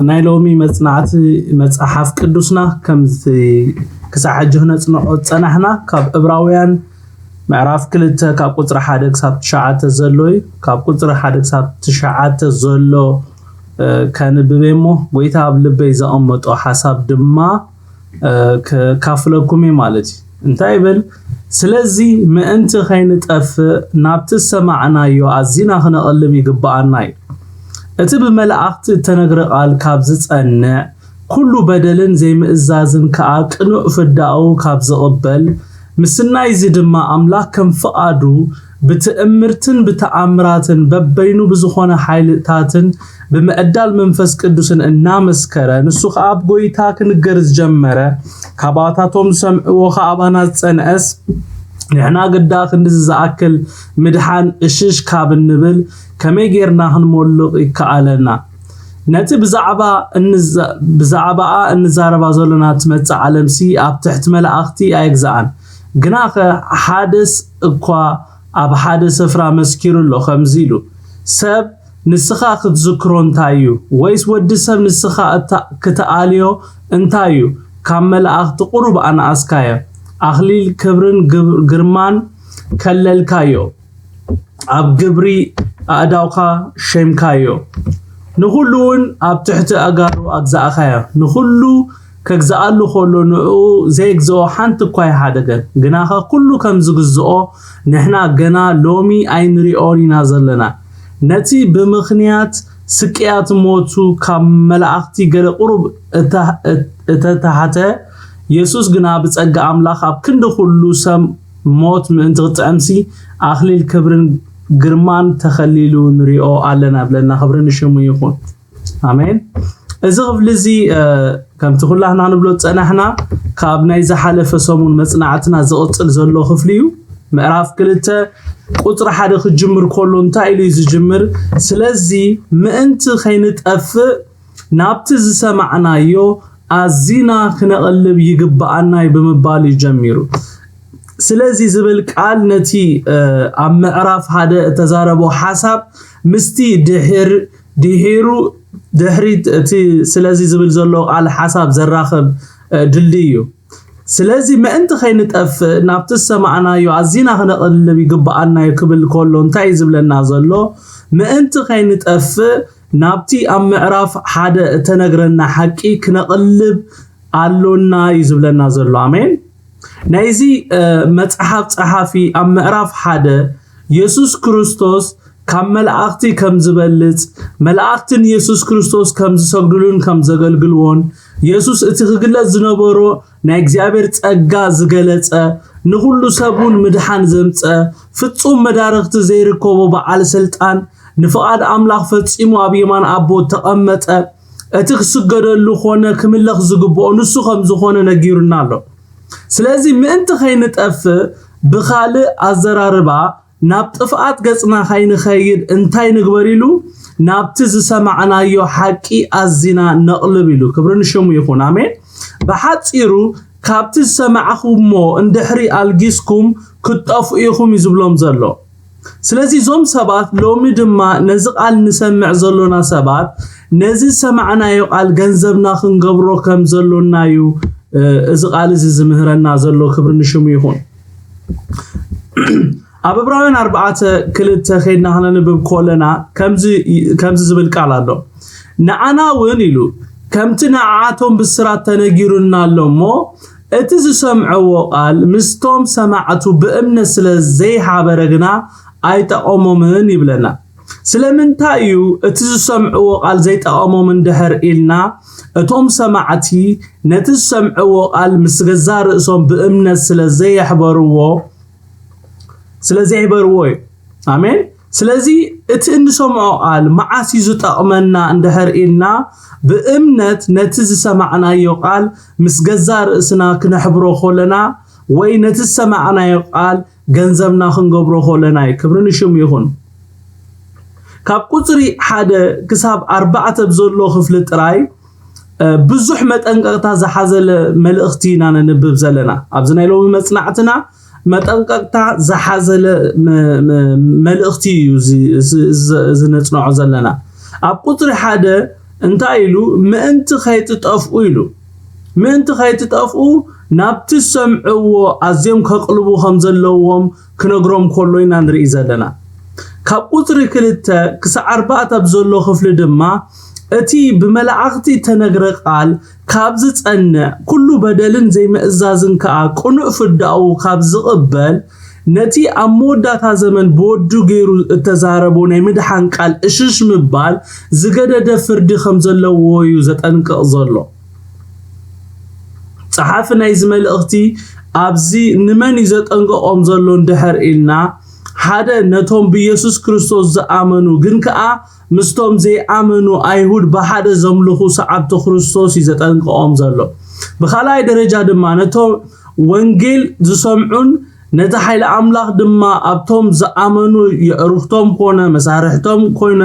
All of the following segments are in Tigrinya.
ናይ ሎሚ መጽናዕቲ መጽሓፍ ቅዱስና ከምዚ ክሳዕ ሕጂ ክነጽንዖ ዝጸናሕና ካብ ዕብራውያን ምዕራፍ ክልተ ካብ ቁጽሪ ሓደ ክሳብ ትሽዓተ ዘሎ እዩ። ካብ ቁጽሪ ሓደ ክሳብ ትሽዓተ ዘሎ ከንብብ እሞ ጎይታ ኣብ ልበይ ዘቐመጦ ሓሳብ ድማ ከካፍለኩም እየ ማለት እዩ። እንታይ ይብል? ስለዚ ምእንቲ ከይንጠፍእ ናብቲ ዝሰማዕናዮ ኣዚና ክነቐልብ ይግብኣና እዩ። እቲ ብመላእኽቲ እተነግረ ቃል ካብ ዝጸንዕ፣ ኩሉ በደልን ዘይምእዛዝን ከኣ ቅኑዕ ፍዳኡ ካብ ዝቕበል፣ ምስናይዚ ድማ ኣምላኽ ከም ፍቓዱ ብትእምርትን ብተኣምራትን በበይኑ ብዝኾነ ሓይልታትን ብምዕዳል መንፈስ ቅዱስን እናመስከረ፣ ንሱ ኸኣ ኣብ ጐይታ ክንገር ዝጀመረ፣ ካባታቶም ዝሰምዕዎ ኸኣ ኣባና ዝጸንዐስ፣ ንሕና ግዳ ክንድዚ ዝኣክል ምድሓን እሽሽ ካብ እንብል፣ ከመይ ጌርና ክንሞልቕ ይከኣለና? ነቲ ብዛዕባ እንዛ-፣ ብዛዕባኣ እንዛረባ ዘሎና ትመጽእ ዓለምሲ ኣብ ትሕቲ መላእኽቲ ኣይግዛኣን። ግናኸ ሓደስ እኳ ኣብ ሓደ ስፍራ መስኪሩ ኣሎ፣ ከምዚ ኢሉ፣ ሰብ ንስኻ ክትዝክሮ እንታይ እዩ? ወይስ ወዲ ሰብ ንስኻ እታ-፣ ክትኣልዮ እንታይ እዩ? ካብ መላእኽቲ ቁሩብ ኣነኣስካዮ፣ ኣኽሊል ክብርን ግብ-፣ ግርማን ከለልካዮ፣ ኣብ ግብሪ ኣእዳውካ ሸምካዮ። ንኹሉ እውን ኣብ ትሕቲ ኣእጋሩ ኣግዛእካዮ። ንኹሉ ከግዝኣሉ ከሎ ንዕኡ ዘየግዝኦ ሓንቲ እኳ ኣይሓደገን። ግናኸ ኩሉ ከም ዝግዝኦ ንሕና ገና ሎሚ ኣይንሪኦን ኢና ዘለና። ነቲ ብምኽንያት ስቅያት ሞቱ ካብ መላእኽቲ ገለ ቁሩብ እተ-፣ እተታሕተ የሱስ ግና ብጸጋ ኣምላኽ ኣብ ክንዲ ኩሉ ሰብ ሞት ምእንቲ ክጥዕምሲ ኣኽሊል ክብርን ግርማን ተኸሊሉ ንሪኦ ኣለና ብለና። ክብሪ ንሽሙ ይኹን። ኣሜን። እዚ ክፍሊ እዚ፣ እ፣ ከምቲ ኩላህና ንብሎ ዝጸናሕና ካብ ናይ ዝሓለፈ ሰሙን መጽናዕትና ዝቕጽል ዘሎ ክፍሊ እዩ። ምዕራፍ ክልተ ቁጽሪ ሓደ ክጅምር ከሎ እንታይ ኢሉ እዩ ዝጅምር? ስለዚ ምእንቲ ከይንጠፍእ ናብቲ ዝሰማዕናዮ ኣዚና ክነቕልብ ይግብኣና እዩ ብምባል እዩ ጀሚሩ። ስለዚ ዝብል ቃል ነቲ፣ እ፣ ኣብ ምዕራፍ ሓደ እተዛረቦ ሓሳብ ምስቲ ድሕር-፣ ድሒሩ፣ ድሕሪት እቲ ስለዚ ዝብል ዘሎ ቃል ሓሳብ ዘራኽብ፣ እ፣ ድልድይ እዩ። ስለዚ ምእንቲ ከይንጠፍእ ናብቲ ዝሰማዕናዮ ኣዚና ክነቕልብ ይግብኣና እዩ ክብል ከሎ እንታይ እዩ ዝብለና ዘሎ? ምእንቲ ከይንጠፍእ ናብቲ ኣብ ምዕራፍ ሓደ እተነግረና ሓቂ ክነቕልብ ኣሎና እዩ ዝብለና ዘሎ። ኣሜን። ናይዚ፣ እ፣ መጽሓፍ ጸሓፊ ኣብ ምዕራፍ ሓደ የሱስ ክርስቶስ ካብ መላእኽቲ ከም ዝበልጽ፣ መላእኽቲ ንየሱስ ክርስቶስ ከም ዝሰግዱሉን ከም ዘገልግልዎን፣ የሱስ እቲ ክግለጽ ዝነበሮ ናይ እግዚኣብሔር ጸጋ ዝገለጸ፣ ንኹሉ ሰብ እውን ምድሓን ዘምጸ፣ ፍጹም መዳርኽቲ ዘይርከቦ በዓል ስልጣን፣ ንፍቓድ ኣምላኽ ፈጺሙ ኣብ የማን ኣቦ ተቐመጠ፣ እቲ ክስገደሉ ኾነ ክምለኽ ዝግብኦ ንሱ ከም ዝኾነ ነጊሩና ኣሎ። ስለዚ ምእንቲ ከይንጠፍእ፣ ብኻልእ ኣዘራርባ፣ ናብ ጥፍኣት ገጽና ከይንኸይድ እንታይ ንግበር ኢሉ፣ ናብቲ ዝሰማዕናዮ ሓቂ ኣዚና ነቕልብ ኢሉ። ክብሪ ንሽሙ ይኹን። ኣሜን። ብሓጺሩ፣ ካብቲ ዝሰማዕኹሞ እንድሕሪ ኣልጊስኩም ክትጠፍኡ ኢኹም እዩ ዝብሎም ዘሎ። ስለዚ እዞም ሰባት ሎሚ ድማ ነዚ ቃል ንሰምዕ ዘሎና ሰባት ነዚ ዝሰማዕናዮ ቃል ገንዘብና ክንገብሮ ከም ዘሎና እዩ፣ እ፣ እዚ ቃል እዚ ዝምህረና ዘሎ። ክብሪ ንሽሙ ይኹን። ኣብ ዕብራውያን ኣርባዕተ ክልተ ከይድና ክነንብብ ከለና ከምዚ፣ ከምዚ ዝብል ቃል ኣሎ። ንዓና እውን ኢሉ ከምቲ ንዓኣቶም ብስራት ተነጊሩና ኣሎ እሞ፣ እቲ ዝሰምዕዎ ቃል ምስቶም ሰማዕቱ ብእምነት ስለ ዘይሓበረ ግና ኣይጠቐሞምን ይብለና። ስለምንታይ እዩ እቲ ዝሰምዕዎ ቃል ዘይጠቐሞም እንድሕር ኢልና፣ እቶም ሰማዕቲ ነቲ ዝሰምዕዎ ቃል ምስ ገዛእ ርእሶም ብእምነት ስለ ዘየሕበርዎ፣ ስለ ዘየሕበርዎ እዩ። ኣሜን። ስለዚ እቲ እንሰምዖ ቃል መዓስ እዩ ዝጠቕመና እንድሕር ኢልና፣ ብእምነት ነቲ ዝሰማዕናዮ ቃል ምስ ገዛእ ርእስና ክነሕብሮ ከለና፣ ወይ ነቲ ዝሰማዕናዮ ቃል ገንዘብና ክንገብሮ ከለና እዩ። ክብሪ ንሽሙ ይኹን። ካብ ቁጽሪ ሓደ ክሳብ ኣርባዕተ ብዘሎ ክፍሊ ጥራይ ብዙሕ መጠንቀቕታ ዝሓዘለ መልእኽቲ ኢና ነንብብ ዘለና። ኣብዚ ናይ ሎሚ መጽናዕትና መጠንቀቕታ ዝሓዘለ መልእኽቲ እዩ ዝነጽንዖ ዘለና። ኣብ ቁፅሪ ሓደ እንታይ ኢሉ? ምእንቲ ከይትጠፍኡ ኢሉ። ምእንቲ ከይትጠፍኡ ናብቲ ዝሰምዕዎ ኣዝዮም ከቕልቡ ከም ዘለዎም ክነግሮም ከሎ ኢና ንርኢ ዘለና። ካብ ቁፅሪ ክልተ ክሳዕ ኣርባዕተ ኣብ ዘሎ ክፍሊ ድማ እቲ ብመላእኽቲ እተነግረ ቃል ካብ ዝጸንዕ፣ ኩሉ በደልን ዘይምእዛዝን ከኣ ቅኑዕ ፍዳኡ ካብ ዝቕበል፣ ነቲ ኣብ መወዳእታ ዘመን ብወዱ ገይሩ እተዛረቦ ናይ ምድሓን ቃል እሽሽ ምባል ዝገደደ ፍርዲ ከም ዘለዎ እዩ ዘጠንቅቕ ዘሎ። ጸሓፊ ናይዚ መልእኽቲ ኣብዚ ንመን እዩ ዘጠንቅቖም ዘሎ እንድሕር ኢልና፣ ሓደ ነቶም ብየሱስ ክርስቶስ ዝኣመኑ ግን ከኣ ምስቶም ዘይኣመኑ ኣይሁድ ብሓደ ዘምልኹ ሰዓብቲ ክርስቶስ እዩ ዘጠንቅቖም ዘሎ። ብኻልኣይ ደረጃ ድማ ነቶም ወንጌል ዝሰምዑን ነቲ ሓይሊ ኣምላኽ ድማ ኣብቶም ዝኣመኑ የዕሩኽቶም ኮነ መሳርሕቶም ኮነ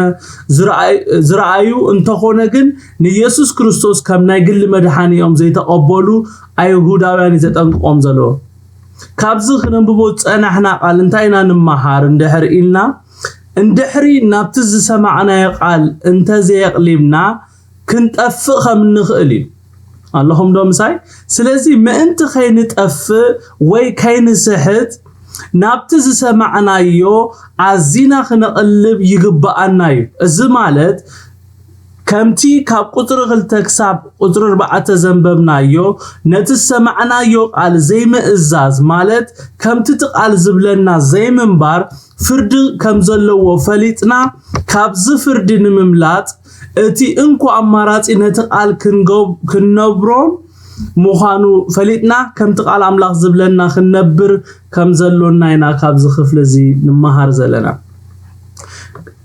ዝረኣዩ እንተኾነ ግን ንየሱስ ክርስቶስ ከም ናይ ግሊ መድሓኒኦም ዘይተቐበሉ ኣይሁዳውያን እዩ ዘጠንቅቖም ዘለዎ። ካብዚ ክነንብቦ ዝጸናሕና ቃል እንታይ ኢና ንመሃር እንድሕር ኢልና፣ እንድሕሪ ናብቲ ዝሰማዕናዮ ቃል እንተዘየቕሊብና ክንጠፍእ ከም እንኽእል እዩ። ኣለኹም ዶ ምሳይ? ስለዚ ምእንቲ ከይንጠፍእ ወይ ከይንስሕት ናብቲ ዝሰማዕናዮ ኣዚና ክነቕልብ ይግብኣና እዩ። እዚ ማለት ከምቲ ካብ ቁፅሪ ክልተ ክሳብ ቁፅሪ ኣርባዕተ ዘንበብናዮ፣ ነቲ ዝሰማዕናዮ ቃል ዘይምእዛዝ ማለት ከምቲ እቲ ቃል ዝብለና ዘይምንባር ፍርዲ ከም ዘለዎ ፈሊጥና ካብዚ ፍርዲ ንምምላጥ እቲ እንኮ ኣማራፂ ነቲ ቃል ክንነብሮን ምዃኑ ፈሊጥና ከምቲ ቃል ኣምላኽ ዝብለና ክንነብር ከም ዘሎና ኢና ካብዚ ክፍሊ እዚ ንመሃር ዘለና።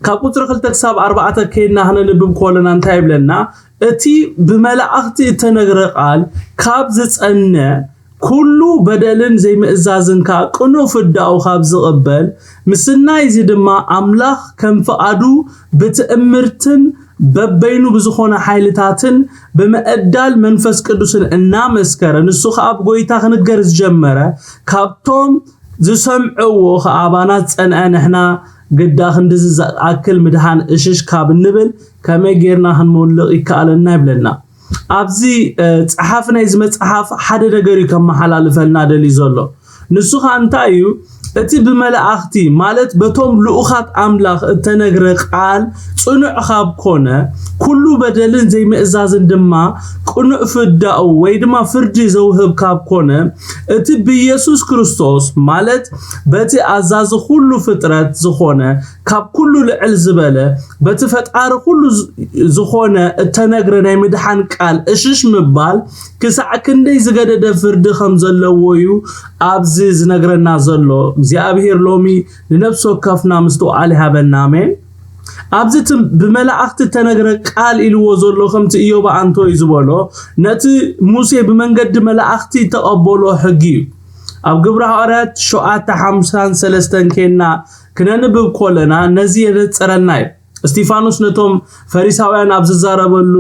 ካብ ቁፅሪ ክልተ ክሳብ ኣርባዕተ ከይድና ክነንብብ ከለና እንታይ ይብለና? እቲ ብመላእኽቲ እተነግረ ቃል ካብ ዝጸነ ኩሉ በደልን ዘይምእዛዝን ከኣ ቅኑዕ ፍዳኡ ካብ ዝቕበል ምስናይ እዚ ድማ ኣምላኽ ከም ፍቓዱ ብትእምርትን በበይኑ ብዝኾነ ሓይልታትን ብምዕዳል መንፈስ ቅዱስን እናመስከረ ንሱ ከኣ ብጎይታ ክንገር ዝጀመረ ካብቶም ዝሰምዕዎ ከኣ ኣባና ዝጸንዐ ንሕና ግዳ ክንድዚ ዝኣክል ምድሓን እሽሽ ካብ እንብል ከመይ ጌርና ክንሞልቕ ይከኣለና ይብለና። ኣብዚ ጸሓፊ ናይዚ መጽሓፍ ሓደ ነገር እዩ ከመሓላልፈልና ደልዩ ዘሎ። ንሱ ኸኣ እንታይ እዩ? እቲ ብመላእኽቲ ማለት በቶም ልኡኻት ኣምላኽ እተነግረ ቃል ጽኑዕ ካብ ኮነ፣ ኩሉ በደልን ዘይምእዛዝን ድማ ቅኑዕ ፍዳኡ ወይ ድማ ፍርዲ ዘውህብ ካብ ኮነ፣ እቲ ብኢየሱስ ክርስቶስ ማለት በቲ ኣዛዚ ኩሉ ፍጥረት ዝኾነ ካብ ኩሉ ልዕል ዝበለ በቲ ፈጣሪ ኩሉ ዝኾነ እተነግረ ናይ ምድሓን ቃል እሽሽ ምባል ክሳዕ ክንደይ ዝገደደ ፍርዲ ከም ዘለዎ እዩ ኣብዚ ዝነግረና ዘሎ። እግዚኣብሔር ሎሚ ንነፍሲ ወከፍና ምስትውዓል ይሃበና። ኣሜን። ኣብዚ እቲ ብመላእኽቲ እተነግረ ቃል ኢልዎ ዘሎ ከምቲ ኢዮብ ኣንቶ እዩ ዝበሎ ነቲ ሙሴ ብመንገዲ መላእኽቲ እተቐበሎ ሕጊ እዩ። ኣብ ግብሪ ሃዋርያት ሸውዓተ ሓምሳን ሰለስተን ኬና ክነንብብ ኮለና ነዚ የነጽረና እዩ። እስቲፋኖስ ነቶም ፈሪሳውያን ኣብ ዝዛረበሉ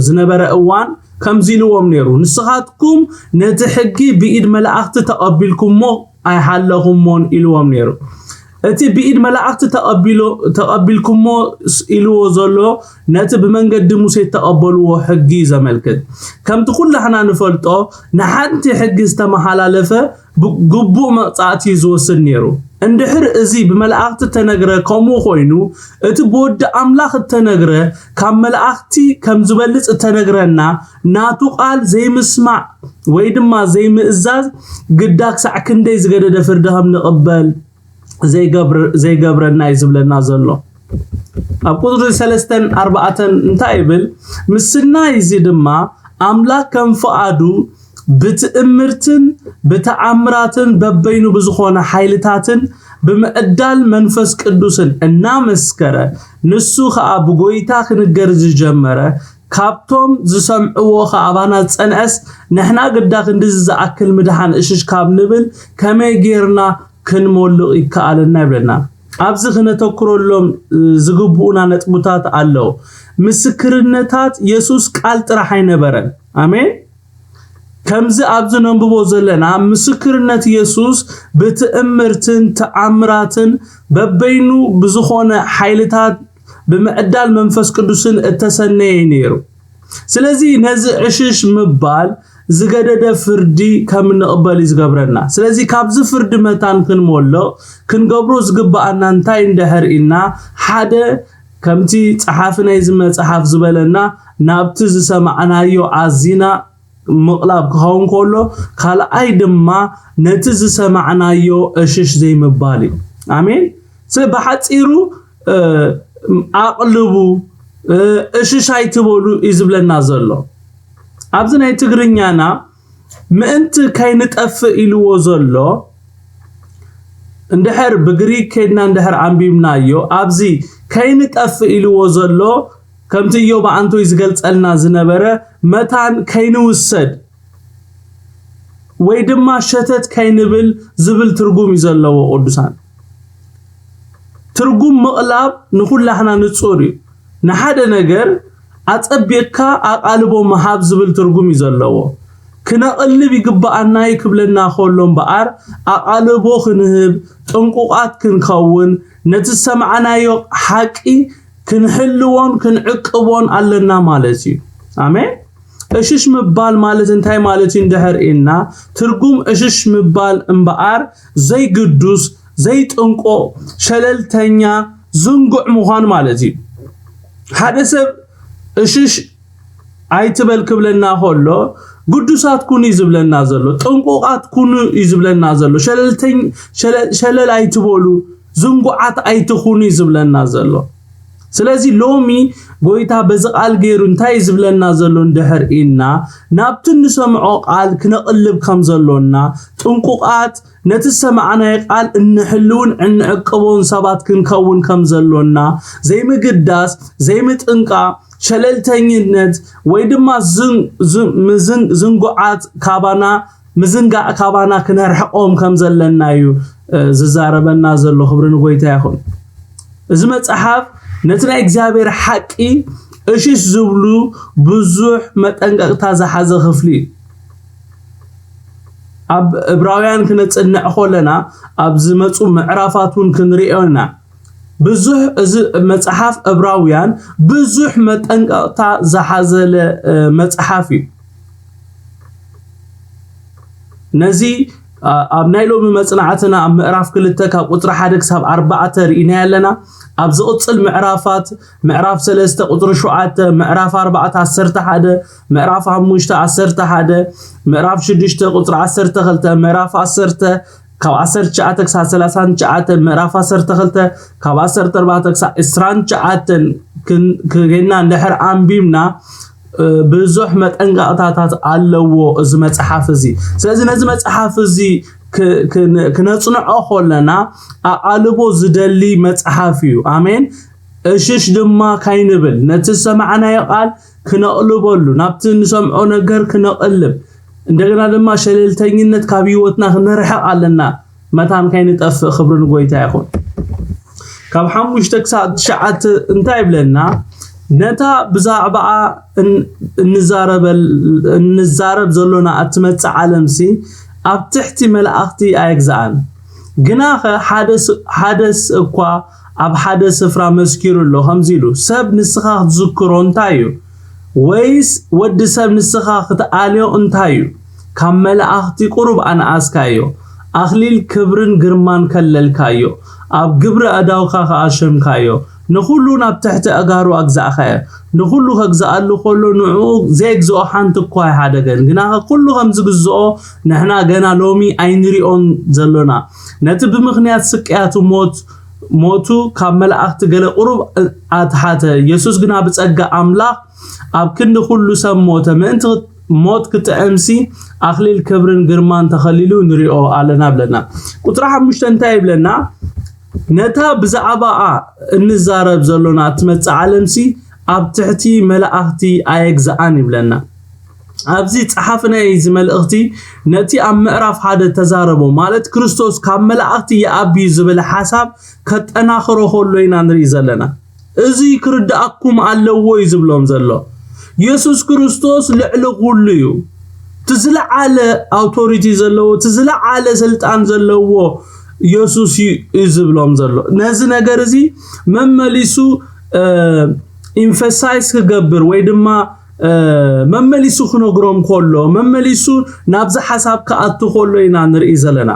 ዝነበረ እዋን ከምዚ ኢልዎም ነይሩ፣ ንስኻትኩም ነቲ ሕጊ ብኢድ መላእኽቲ ተቐቢልኩሞ ኣይሓለኹሞን ኢልዎም ነይሩ። እቲ ብኢድ መላእኽቲ ተቐቢልኩሞ ኢልዎ ዘሎ ነቲ ብመንገዲ ሙሴ እተቐበልዎ ሕጊ እዩ ዘመልክት። ከምቲ ኩላህና ንፈልጦ ንሓንቲ ሕጊ ዝተመሓላለፈ ግቡእ መቕጻዕቲ እዩ ዝወስድ ነይሩ። እንድሕር እዚ ብመላእኽቲ እተነግረ ከምኡ ኮይኑ እቲ ብወዲ ኣምላኽ እተነግረ ካብ መላእኽቲ ከም ዝበልጽ እተነግረና ናቱ ቃል ዘይምስማዕ ወይ ድማ ዘይምእዛዝ ግዳ ክሳዕ ክንደይ ዝገደደ ፍርዲ ከም ንቕበል ዘይገብረና እዩ ዝብለና ዘሎ። ኣብ ቁፅሪ ሰለስተን ኣርባዕተን እንታይ ይብል? ምስናይ እዚ ድማ ኣምላኽ ከም ፍቓዱ ብትእምርትን ብተኣምራትን በበይኑ ብዝኾነ ሓይልታትን ብምዕዳል መንፈስ ቅዱስን እናመስከረ ንሱ ኸኣ ብጎይታ ክንገር ዝጀመረ ካብቶም ዝሰምዕዎ ኸኣ ኣባና ዝጸንዐስ ንሕና ግዳ ክንድዚ ዝኣክል ምድሓን እሽሽ ካብ ንብል ከመይ ጌርና ክንሞልቕ ይከኣለና ይብለና። ኣብዚ ክነተኩረሎም ዝግብኡና ነጥብታት ኣለዉ። ምስክርነታት የሱስ ቃል ጥራሕ ኣይነበረን። ኣሜን። ከምዚ ኣብዚ ነንብቦ ዘለና ምስክርነት የሱስ ብትእምርትን ተኣምራትን በበይኑ ብዝኾነ ሓይልታት ብምዕዳል መንፈስ ቅዱስን እተሰነየ እዩ ነይሩ። ስለዚ ነዚ ዕሽሽ ምባል ዝገደደ ፍርዲ ከም እንቕበል እዩ ዝገብረና። ስለዚ ካብዚ ፍርዲ መታን ክንመልቕ ክንገብሮ ዝግብኣና እንታይ እንድሕር ኢልና፣ ሓደ ከምቲ ጸሓፊ ናይዚ መጽሓፍ ዝበለና ናብቲ ዝሰማዕናዮ ኣዚና ምቕላብ ክኸውን ከሎ፣ ካልኣይ ድማ ነቲ ዝሰማዕናዮ እሽሽ ዘይምባል እዩ። ኣሜን። ስለ ብሓጺሩ ኣቕልቡ፣ እሽሽ ኣይትበሉ እዩ ዝብለና ዘሎ። ኣብዚ ናይ ትግርኛና ምእንቲ ከይንጠፍእ ኢልዎ ዘሎ፣ እንድሕር ብግሪክ ከድና እንድሕር ኣንቢብናዮ፣ ኣብዚ ከይንጠፍእ ኢልዎ ዘሎ ከምቲ እዮብ ኣንቶይ ዝገልጸልና ዝነበረ መታን ከይንውሰድ ወይ ድማ ሸተት ከይንብል ዝብል ትርጉም እዩ ዘለዎ። ቅዱሳን፣ ትርጉም ምቕላብ ንኹላህና ንጹር እዩ። ንሓደ ነገር ኣጸቢቕካ ኣቓልቦ ምሃብ ዝብል ትርጉም እዩ ዘለዎ። ክነቕልብ ይግብኣና እዩ ክብለና ከሎ እምበኣር፣ ኣቓልቦ ክንህብ፣ ጥንቁቓት ክንከውን፣ ነቲ ዝሰማዕናዮ ሓቂ ክንሕልዎን ክንዕቅቦን ኣለና ማለት እዩ። ኣሜን። እሽሽ ምባል ማለት እንታይ ማለት እዩ እንድሕር ኢልና፣ ትርጉም እሽሽ ምባል እምበኣር ዘይግዱስ፣ ዘይጥንቆቕ፣ ሸለልተኛ፣ ዝንጉዕ ምዃን ማለት እዩ። ሓደ ሰብ እሽሽ ኣይትበል ክብለና ከሎ፣ ግዱሳት ኩኑ እዩ ዝብለና ዘሎ፣ ጥንቁቓት ኩኑ እዩ ዝብለና ዘሎ፣ ሸለልተኝ-፣ ሸለ-፣ ሸለል ኣይትበሉ፣ ዝንጉዓት ኣይትኹኑ እዩ ዝብለና ዘሎ። ስለዚ ሎሚ ጎይታ በዚ ቃል ገይሩ እንታይ እዩ ዝብለና ዘሎ እንድሕር ኢልና፣ ናብቲ እንሰምዖ ቃል ክነቕልብ ከም ዘሎና፣ ጥንቁቓት ነቲ ዝሰማዕናዮ ቃል እንሕልውን እንዕቅቦን ሰባት ክንከውን ከም ዘሎና፣ ዘይምግዳስ፣ ዘይምጥንቃቕ፣ ሸለልተኝነት ወይ ድማ ዝን-፣ ዝን-፣ ምዝን-፣ ዝንጉዓት ካባና ምዝንጋዕ ካባና ክነርሕቆም ከም ዘለና እዩ፣ እ፣ ዝዛረበና ዘሎ። ክብሪ ንጎይታ ይኹን። እዚ መጽሓፍ ነቲ ናይ እግዚኣብሔር ሓቂ እሽሽ ዝብሉ ብዙሕ መጠንቀቕታ ዝሓዘ ክፍሊ እዩ። ኣብ ዕብራውያን ክነጽንዕ ከለና ኣብ ዝመጹ ምዕራፋት እውን ክንሪኦ ኢና። ብዙሕ፣ እዚ መጽሓፍ ዕብራውያን ብዙሕ መጠንቀቕታ ዝሓዘለ፣ እ፣ መጽሓፍ እዩ። ነዚ፣ ኣ-፣ ኣብ ናይ ሎሚ መጽናዕትና ኣብ ምዕራፍ ክልተ ካብ ቁጽሪ ሓደ ክሳብ ኣርባዕተ ርኢናዮ ኣለና። ኣብ ዝቕጽል ምዕራፋት፣ ምዕራፍ ሰለስተ ቁጽሪ ሸውዓተ፣ ምዕራፍ ኣርባዕተ ዓሰርተ ሓደ፣ ምዕራፍ ሓሙሽተ ዓሰርተ ሓደ፣ ምዕራፍ ሽዱሽተ ቁጽሪ ዓሰርተ ክልተ፣ ምዕራፍ ዓሰርተ ካብ ዓሰርተ ትሽዓተ ክሳብ ሰላሳን ትሽዓተን፣ ምዕራፍ ዓሰርተ ክልተ ካብ ዓሰርተ ኣርባዕተ ክሳብ ዕስራን ትሽዓተን ክን-፣ ክገና እንድሕር ኣንቢብና፣ እ፣ ብዙሕ መጠንቀቕታታት ኣለዎ እዚ መጽሓፍ እዚ። ስለዚ ነዚ መጽሓፍ እዚ ክ-፣ ክን-፣ ክነጽንዖ ከለና ኣቓልቦ ዝደሊ መጽሓፍ እዩ። ኣሜን። እሽሽ ድማ ካይንብል፣ ነቲ ዝሰማዕናዮ ቃል ክነቕልበሉ፣ ናብቲ እንሰምዖ ነገር ክነቕልብ፣ እንደገና ድማ ሸለልተኝነት ካብ ህይወትና ክነርሕቕ ኣለና፣ መታን ካይንጠፍእ። ክብሪ ንጎይታ ይኹን። ካብ ሓሙሽተ ክሳብ ትሽዓተ እንታይ ይብለና? ነታ ብዛዕባኣ እን-፣ እንዛረበል-፣ እንዛረብ ዘሎና እትመጽእ ዓለምሲ ኣብ ትሕቲ መላእኽቲ ኣየግዝኣን። ግናኸ ሓደስ-፣ ሓደስ እኳ ኣብ ሓደ ስፍራ መስኪሩ ኣሎ፣ ከምዚ ኢሉ፣ "ሰብ ንስኻ ክትዝክሮ እንታይ እዩ? ወይስ ወዲ ሰብ ንስኻ ክትኣልዮ እንታይ እዩ? ካብ መላእኽቲ ቁሩብ ኣንኣስካዮ፣ ኣኽሊል ክብርን ግርማን ከለልካዮ፣ ኣብ ግብሪ ኣእዳውካ ከኣ ሸምካዮ፣ ንኹሉ ናብ ትሕቲ ኣእጋሩ ኣግዛእካዮ፣ ንኹሉ ከግዝኣሉ ከሎ ንዕኡ ዘየግዝኦ ሓንቲ እኳ ኣይሓደገን። ግናኸ ኩሉ ከም ዝግዝኦ ንሕና ገና ሎሚ ኣይንሪኦን ዘሎና። ነቲ ብምኽንያት ስቅያቱ ሞት፣ ሞቱ ካብ መላእኽቲ ገለ ቁሩብ ኣትሓተ። የሱስ ግና ብጸጋ ኣምላኽ ኣብ ክንዲ ኩሉ ሰብ ሞተ። ምእንቲ ሞት ክጥዕምሲ ኣኽሊል ክብርን ግርማን ተኸሊሉ ንሪኦ ኣለና" ብለና። ቁጽሪ ሓሙሽተ እንታይ ይብለና? "ነታ ብዛዕባኣ እንዛረብ ዘሎና እትመጽእ ዓለምሲ ኣብ ትሕቲ መላእኽቲ ኣየግዝኣን" ይብለና። ኣብዚ ጸሓፊ ናይ እዚ መልእኽቲ ነቲ ኣብ ምዕራፍ ሓደ ተዛረቦ ማለት ክርስቶስ ካብ መላእኽቲ ይዓቢ ዝብል ሓሳብ ከጠናኽሮ ከሎ ኢና ንርኢ ዘለና። እዚ ክርድኣኩም ኣለዎ እዩ ዝብሎም ዘሎ። የሱስ ክርስቶስ ልዕሊ ኩሉ እዩ። እቲ ዝለዓለ ኣውቶሪቲ ዘለዎ፣ እቲ ዝለዓለ ስልጣን ዘለዎ የሱስ እዩ እዩ ዝብሎም ዘሎ። ነዚ ነገር እዚ መመሊሱ ኢንፈሳይዝ ክገብር ወይ ድማ መመሊሱ ክነግሮም ከሎ መመሊሱ ናብዚ ሓሳብ ክኣቱ ከሎ ኢና ንርኢ ዘለና።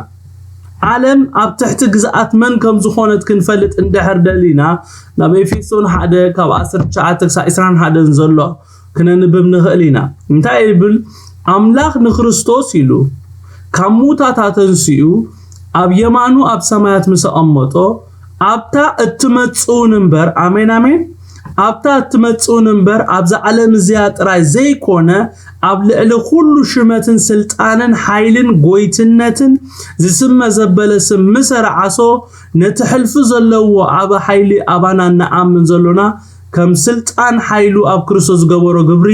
ዓለም ኣብ ትሕቲ ግዝኣት መን ከም ዝኾነት ክንፈልጥ እንድሕር ደሊና ናብ ኤፌሶን ሓደ ካብ ዓሰርተ ትሽዓተ ክሳብ ዕስራን ሓደን ዘሎ ክነንብብ ንኽእል ኢና። እንታይ ይብል? ኣምላኽ ንክርስቶስ ኢሉ ካብ ሙታታ ተንሲኡ ኣብ የማኑ ኣብ ሰማያት ምስ ኣቐመጦ ኣብታ እትመጽኡን እምበር፣ ኣሜን ኣሜን፣ ኣብታ እትመጽኡን እምበር ኣብዛ ዓለም እዚኣ ጥራይ ዘይኮነ ኣብ ልዕሊ ኩሉ ሽመትን ስልጣንን ሓይልን ጎይትነትን ዝስመ ዘበለ ስም ምስ ኣርዓሶ ነቲ ሕልፊ ዘለዎ ዓቢ ሓይሊ ኣባና እንኣምን ዘሎና ከም ስልጣን ሓይሉ ኣብ ክርስቶስ ዝገበሮ ግብሪ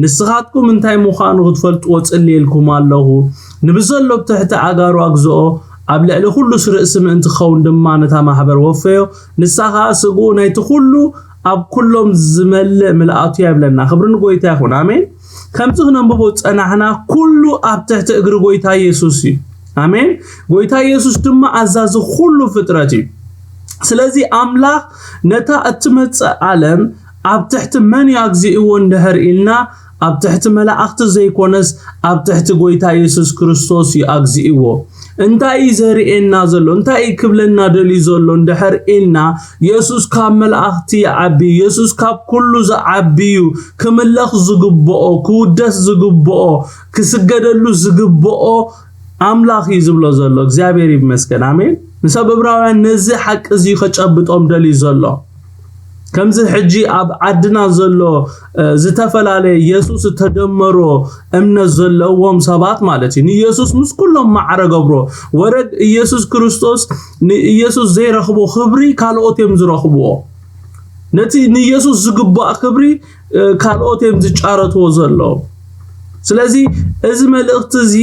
ንስኻትኩም እንታይ ምዃኑ ክትፈልጥዎ ጽልየልኩም ኣለኹ። ንብዘሎ ብትሕቲ ኣጋሩ ኣግዝኦ ኣብ ልዕሊ ኩሉስ ርእሲ ምእንቲ ክኸውን ድማ ነታ ማሕበር ወፈዮ። ንሳ ኸኣ ስግኡ ናይቲ ኩሉ ኣብ ኩሎም ዝመልእ ምልኣቱ እያ ይብለና። ክብሪ ንጎይታ ይኹን። ኣሜን። ከምዚ ክነንብቦ ዝጸናሕና ኩሉ ኣብ ትሕቲ እግሪ ጎይታ ኢየሱስ እዩ። ኣሜን። ጎይታ ኢየሱስ ድማ ኣዛዚ ኩሉ ፍጥረት እዩ። ስለዚ ኣምላኽ ነታ እትመጽእ ዓለም ኣብ ትሕቲ መን እዩ ኣግዚእዎ እንድሕር ኢልና ኣብ ትሕቲ መላእኽቲ ዘይኮነስ ኣብ ትሕቲ ጎይታ ኢየሱስ ክርስቶስ እዩ ኣግዚእዎ። እንታይ እዩ ዘርእየና ዘሎ? እንታይ እዩ ክብለና ደልዩ ዘሎ? እንድሕር ኢልና የሱስ ካብ መላእኽቲ ይዓቢ፣ የሱስ ካብ ኩሉ ዝዓቢ እዩ። ክምለኽ ዝግብኦ፣ ክውደስ ዝግብኦ፣ ክስገደሉ ዝግብኦ ኣምላኽ እዩ ዝብሎ ዘሎ። እግዚኣብሔር ይመስገን። ኣሜን። ንሰብ እብራውያን ነዚ ሓቂ እዚ ከጨብጦም ደልዩ ዘሎ። ከምዚ ሕጂ ኣብ ዓድና ዘሎ እ፣ ዝተፈላለየ የሱስ እተደመሮ እምነት ዘለዎም ሰባት ማለት እዩ። ንየሱስ ምስ ኩሎም ማዕረ ገብሮ። ወረግ ኢየሱስ ክርስቶስ ንኢየሱስ ዘይረኽቦ ክብሪ ካልኦት እዮም ዝረኽብዎ። ነቲ ንኢየሱስ ዝግባእ ክብሪ እ፣ ካልኦት እዮም ዝጫረትዎ ዘለዉ። ስለዚ እዚ መልእኽቲ እዚ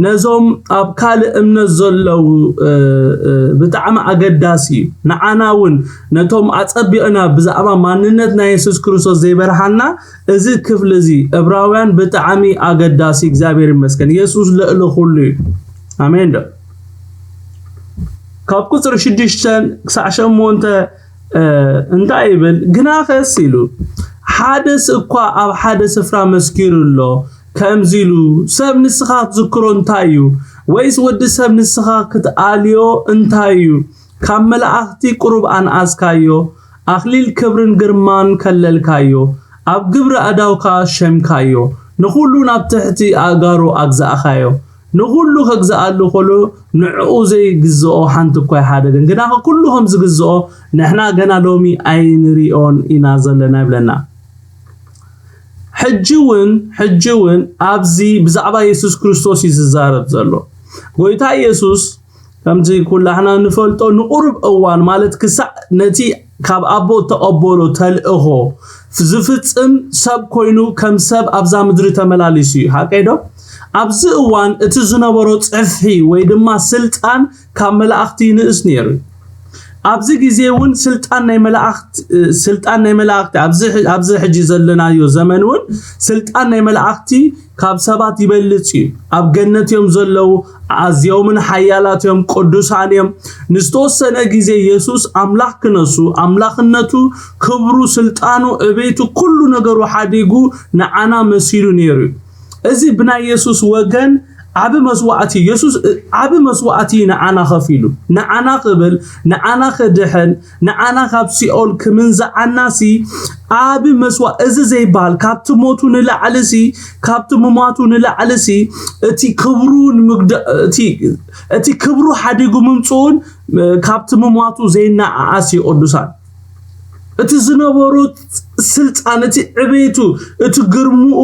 ነዞም ኣብ ካልእ እምነት ዘለዉ እ፣ እ፣ ብጣዕሚ ኣገዳሲ እዩ። ንዓና እውን ነቶም ኣጸቢቕና ብዛዕባ ማንነት ናይ የሱስ ክርስቶስ ዘይበርሃና እዚ ክፍሊ እዚ እብራውያን ብጣዕሚ ኣገዳሲ። እግዚኣብሔር ይመስገን። የሱስ ልዕሊ ኩሉ እዩ። ኣሜን ዶ? ካብ ቁጽሪ ሽዱሽተ ክሳዕ ሸሞንተ እ፣ እንታይ ይብል? ግናኸስ ኢሉ፣ ሓደስ እኳ ኣብ ሓደ ስፍራ መስኪሩ ኣሎ፣ ከምዚ ኢሉ፣ ሰብ ንስኻ ክትዝክሮ እንታይ እዩ? ወይስ ወዲ ሰብ ንስኻ ክትኣልዮ እንታይ እዩ? ካብ መላእኽቲ ቁሩብ ኣንኣስካዮ፣ ኣኽሊል ክብርን ግርማን ከለልካዮ፣ ኣብ ግብሪ ኣእዳውካ ሸምካዮ፣ ንኹሉ ናብ ትሕቲ ኣእጋሩ ኣግዛእኻዮ። ንኹሉ ከግዛኣሉ ከሎ ንዕኡ ዘይግዝኦ ሓንቲ እኳ ኣይሓደገን። ግናኸ ኩሉ ከም ዝግዝኦ ንሕና ገና ሎሚ ኣይንሪኦን ኢና ዘለና ይብለና። ሕጂ እውን፣ ሕጂ እውን ኣብዚ ብዛዕባ የሱስ ክርስቶስ እዩ ዝዛረብ ዘሎ። ጎይታ የሱስ ከምዚ ኩላሕና ንፈልጦ ንቁሩብ እዋን ማለት ክሳዕ ነቲ ካብ ኣቦ እተቐበሎ ተልእኾ ዝፍጽም ሰብ ኮይኑ ከም ሰብ ኣብዛ ምድሪ ተመላሊሱ እዩ። ሓቀይ ዶ? ኣብዚ እዋን እቲ ዝነበሮ ጽፍሒ ወይ ድማ ስልጣን ካብ መላእኽቲ ይንእስ ነይሩ። ኣብዚ ግዜ እውን ስልጣን ናይ መላእኽት-፣ ስልጣን ናይ መላእኽቲ ኣብዚ ሕ-፣ ኣብዚ ሕጂ ዘለናዮ ዘመን እውን ስልጣን ናይ መላእኽቲ ካብ ሰባት ይበልጽ እዩ። ኣብ ገነት እዮም ዘለዉ፣ ኣዝዮምን ሓያላት እዮም፣ ቅዱሳን እዮም። ንዝተወሰነ ግዜ የሱስ ኣምላኽ ክነሱ፣ ኣምላኽነቱ፣ ክብሩ፣ ስልጣኑ፣ ዕቤቱ፣ ኩሉ ነገሩ ሓዲጉ ንዓና መሲሉ ነይሩ እዩ። እዚ ብናይ የሱስ ወገን ዓቢ መስዋእቲ፣ የሱስ ዓቢ መስዋእቲ ንዓና ከፊሉ። ንዓና ክብል፣ ንዓና ክድሕን፣ ንዓና ካብ ሲኦል ክምንዝዓናሲ ዓቢ መስዋእ-፣ እዚ ዘይበሃል፣ ካብቲ ሞቱ ንላዕሊሲ፣ ካብቲ ምሟቱ ንላዕሊሲ፣ እቲ ክብሩ ንምግዳ-፣ እቲ፣ እቲ ክብሩ ሓዲጉ ምምጽኡን፣ እ፣ ካብቲ ምሟቱ ዘይነኣኣስ እዩ ቅዱሳን። እቲ ዝነበሮ ስልጣን፣ እቲ ዕቤቱ፣ እቲ ግርምኡ፣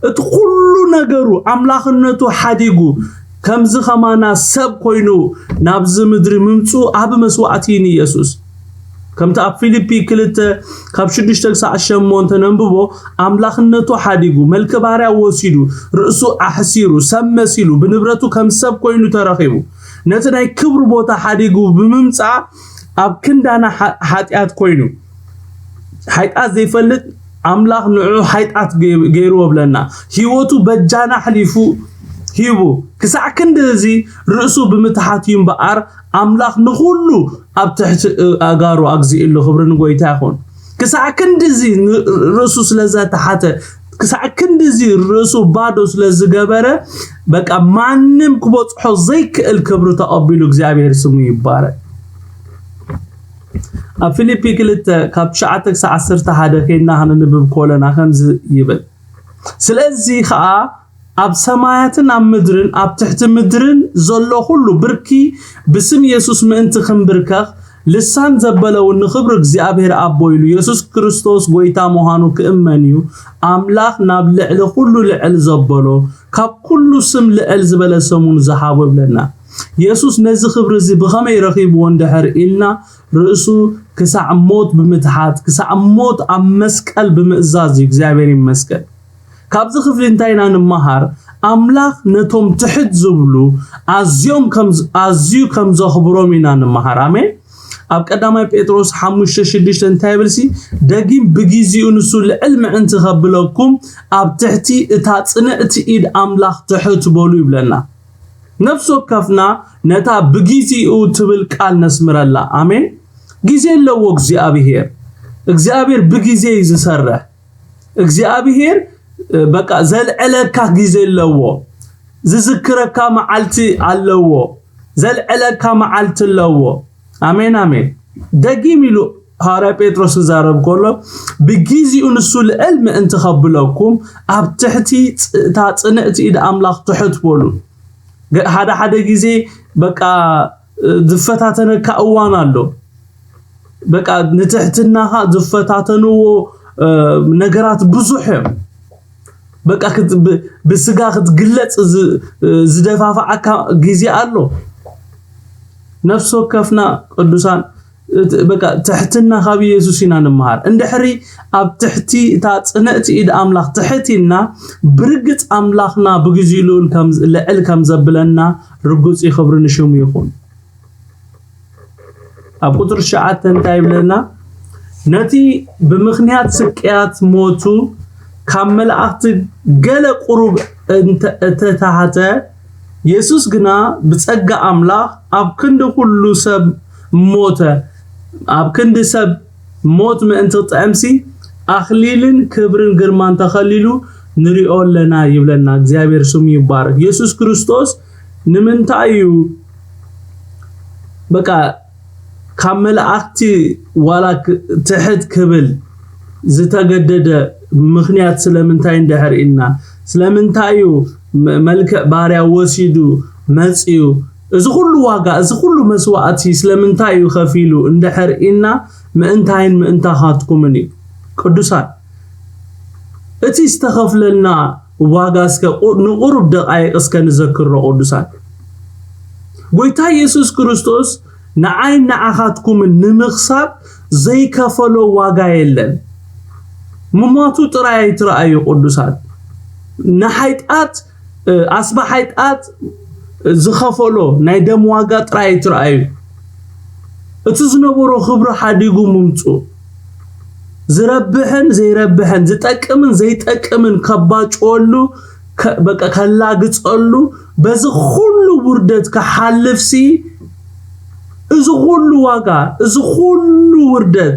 እቲ ኩሉ ነገሩ፣ ኣምላኽነቱ ሓዲጉ፣ ከምዚ ከማና ሰብ ኮይኑ ናብዚ ምድሪ ምምጽኡ ዓቢ መስዋእቲ እዩ ንየሱስ። ከምቲ ኣብ ፊልፒ ክልተ ካብ ሽዱሽተ ክሳዕ ሸሞንተ ነንብቦ፣ ኣምላኽነቱ ሓዲጉ፣ መልኪ ባርያ ወሲዱ፣ ርእሱ ኣሕሲሩ፣ ሰብ መሲሉ፣ ብንብረቱ ከም ሰብ ኮይኑ ተረኺቡ። ነቲ ናይ ክብሩ ቦታ ሓዲጉ ብምምጻእ ኣብ ክንዳና ሓ-፣ ሓጢኣት ኮይኑ። ሓጢኣት ዘይፈልጥ ኣምላኽ ንዕኡ ሓጢኣት ገ-፣ ገይርዎ ብለና። ህይወቱ በጃና ኣሕሊፉ ሂቡ። ክሳዕ ክንዲ እዚ ርእሱ ብምትሓት እዩ እምበኣር ኣምላኽ ንኹሉ ኣብ ትሕቲ ኣእጋሩ ኣግዚእሉ። ክብሪ ንጎይታ ይኹን። ክሳዕ ክንድዚ ን-፣ ርእሱ ስለ ዘተሓተ፣ ክሳዕ ክንድዚ ርእሱ ባዶ ስለ ዝገበረ፣ በቃ ማንም ክበጽሖ ዘይክእል ክብሪ ተቐቢሉ። እግዚኣብሔር ስሙ ይባረክ። ኣብ ፊልፒ ክልተ ካብ ትሽዓተ ክሳዕ ዓሰርተ ሓደ ኬድና ከነንብብ ከለና ከምዚ ይብል። ስለዚ ኸኣ ኣብ ሰማያትን ኣብ ምድርን ኣብ ትሕቲ ምድርን ዘሎ ኩሉ ብርኪ ብስም የሱስ ምእንቲ ክንብርከኽ፣ ልሳን ዘበለ እውን ንኽብሪ እግዚኣብሔር ኣቦ ኢሉ የሱስ ክርስቶስ ጐይታ ምዃኑ ክእመን እዩ። ኣምላኽ ናብ ልዕሊ ኩሉ ልዕል ዘበሎ፣ ካብ ኩሉ ስም ልዕል ዝበለ ሰሙን ዝሃቦ ይብለና። የሱስ ነዚ ክብሪ እዚ ብኸመይ ረኺብዎ እንድሕር ኢልና፣ ርእሱ ክሳዕ ሞት ብምትሓት፣ ክሳዕ ሞት ኣብ መስቀል ብምእዛዝ እዩ። እግዚኣብሔር ይመስገን። ካብዚ ክፍሊ እንታይ ኢና ንመሃር? ኣምላኽ ነቶም ትሕት ዝብሉ ኣዝዮም ከም፣ ኣዝዩ ከም ዘኽብሮም ኢና ንመሃር። ኣሜን። ኣብ ቀዳማይ ጴጥሮስ ሓሙሽተ ሽዱሽተ እንታይ ይብልሲ? ደጊም ብጊዜኡ ንሱ ልዕል ምዕንቲ ከብለኩም ኣብ ትሕቲ እታ ጽንዕቲ ኢድ ኣምላኽ ትሕት በሉ ይብለና። ነፍሲ ወከፍና ነታ ብጊዜኡ ትብል ቃል ነስምረላ። ኣሜን። ግዜ ኣለዎ እግዚኣብሔር። እግዚኣብሔር ብግዜ እዩ ዝሰርሕ። እግዚኣብሔር፣ እ፣ በቃ ዘልዕለካ ግዜ ኣለዎ። ዝዝክረካ መዓልቲ ኣለዎ። ዘልዕለካ መዓልቲ ኣለዎ። ኣሜን፣ ኣሜን። ደጊም ኢሉ ሃዋርያ ጴጥሮስ ክዛረብ ከሎ፣ ብጊዜኡ ንሱ ልዕል ምእንቲ ከብለኩም፣ ኣብ ትሕቲ ጽ-፣ እታ ጽንዕቲ ኢድ ኣምላኽ ትሕት በሉ። ገ-፣ ሓደ ሓደ ግዜ በቃ፣ እ፣ ዝፈታተነካ እዋን ኣሎ። በቃ ንትሕትናኻ ዝፈታተንዎ፣ እ፣ ነገራት ብዙሕ እዮም። በቃ ክት-፣ ብ-፣ ብስጋ ክትግለጽ ዝ-፣ እ፣ ዝደፋፍዓካ ግዜ ኣሎ። ነፍሲ ወከፍና ቅዱሳን፣ እት-፣ በቃ ትሕትና ካብ ኢየሱስ ኢና ንመሃር። እንድሕሪ ኣብ ትሕቲ እታ ጽንዕቲ ኢድ ኣምላኽ ትሕት ኢልና፣ ብርግጽ ኣምላኽና ብግዚኡ ልዑል ከም ዝ-፣ ልዕል ከም ዘብለና ርጉጽ እዩ። ክብሪ ንሽሙ ይኹን። ኣብ ቁጽሪ ትሽዓተ እንታይ ይብለና? ነቲ ብምኽንያት ስቅያት ሞቱ ካብ መላእኽቲ ገለ ቁሩብ እንተ-፣ እተታሕተ፣ የሱስ ግና ብጸጋ ኣምላኽ ኣብ ክንዲ ኩሉ ሰብ ሞተ። ኣብ ክንዲ ሰብ ሞት ምእንቲ ክጥዕምሲ፣ ኣኽሊልን ክብርን ግርማን ተኸሊሉ ንሪኦ ኣለና ይብለና። እግዚኣብሔር ስሙ ይባረክ። የሱስ ክርስቶስ ንምንታይ እዩ በቃ ካብ መላእኽቲ ዋላ ክ-፣ ትሕት ክብል ዝተገደደ ምኽንያት ስለምንታይ እንድሕር ኢልና፣ ስለምንታይ እዩ መ-፣ መልክዕ ባርያ ወሲዱ መጺኡ፣ እዚ ኩሉ ዋጋ፣ እዚ ኩሉ መስዋእቲ ስለምንታይ እዩ ከፊሉ እንድሕር ኢልና፣ ምእንታይን ምእንታኻትኩምን እዩ። ቅዱሳን፣ እቲ ዝተኸፍለልና ዋጋ እስከ ቁ-፣ ንቁሩብ ደቃይቕ እስከ ንዘክሮ ቅዱሳን። ጎይታ ኢየሱስ ክርስቶስ ንዓይን ንዓኻትኩምን ንምኽሳብ ዘይከፈሎ ዋጋ የለን። ምሟቱ ጥራይ ኣይትረኣዩ ቅዱሳን። ንሓይጣት፣ እ፣ ኣስባ ሓይጣት ዝኸፈሎ ናይ ደም ዋጋ ጥራይ ኣይትረኣዩ። እቲ ዝነበሮ ክብሪ ሓዲጉ ምምጹ። ዝረብሕን ዘይረብሕን፣ ዝጠቅምን ዘይጠቅምን ከባጭወሉ፣ ከ-፣ በቃ ከላግጸሉ፣ በዚ ኩሉ ውርደት ክሓልፍሲ፣ እዚ ኩሉ ዋጋ፣ እዚ ኩሉ ውርደት፣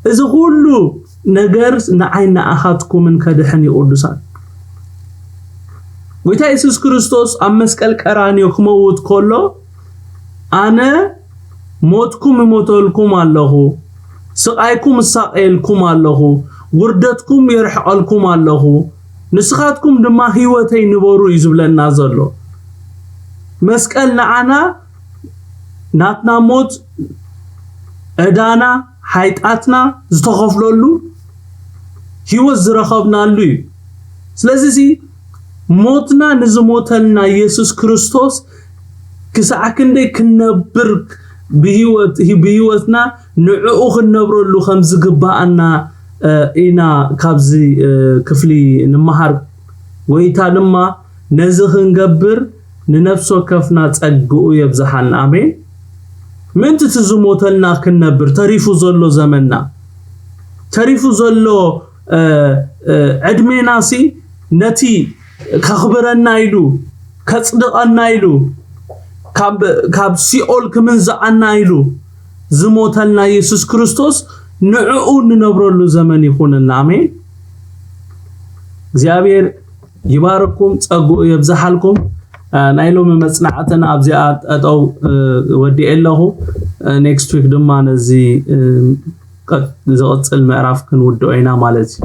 እዚ ኩሉ ነገር ንዓይ ንኣኻትኩምን ከድሕን እዩ ቅዱሳን። ጎይታ የሱስ ክርስቶስ ኣብ መስቀል ቀራንዮ ክመውት ከሎ፣ ኣነ ሞትኩም እሞተልኩም ኣለኹ፣ ስቓይኩም እሳቐየልኩም ኣለኹ፣ ውርደትኩም የርሕቐልኩም ኣለኹ፣ ንስኻትኩም ድማ ህይወተይ ንበሩ እዩ ዝብለና ዘሎ። መስቀል ንዓና ናትና ሞት፣ ዕዳና፣ ሓይጣትና ዝተኸፍለሉ፣ ህይወት ዝረኸብናሉ እዩ። ስለዚ እዚ ሞትና ንዝሞተልና የሱስ ክርስቶስ ክሳዕ ክንደይ ክንነብር ብህይወት-፣ ብህይወትና ንዕኡ ክንነብረሉ ከም ዝግባኣና ኢና ካብዚ ክፍሊ ንመሃር። ጎይታ ድማ ነዚ ክንገብር ንነፍሲ ወከፍና ጸግኡ የብዝሓልና። ኣሜን። ምእንቲ እቲ ዝሞተልና ክንነብር ተሪፉ ዘሎ ዘመንና፣ ተሪፉ ዘሎ ዕድሜናሲ ነቲ ከኽብረና ኢሉ፣ ከጽድቐና ኢሉ፣ ካብ ሲኦል ክምንዝዓና ኢሉ ዝሞተልና የሱስ ክርስቶስ ንዕኡ እንነብረሉ ዘመን ይኹንና። ኣሜን። እግዚኣብሔር ይባርኩም፣ ጸግኡ የብዝሓልኩም። ናይ ሎሚ መጽናዕትን ኣብዚኣ ጠጠው ወዲኤ ኣለኹ። ኔክስት ዊክ ድማ ነዚ ዝቕጽል ምዕራፍ ክንውድኦ ኢና ማለት እዩ።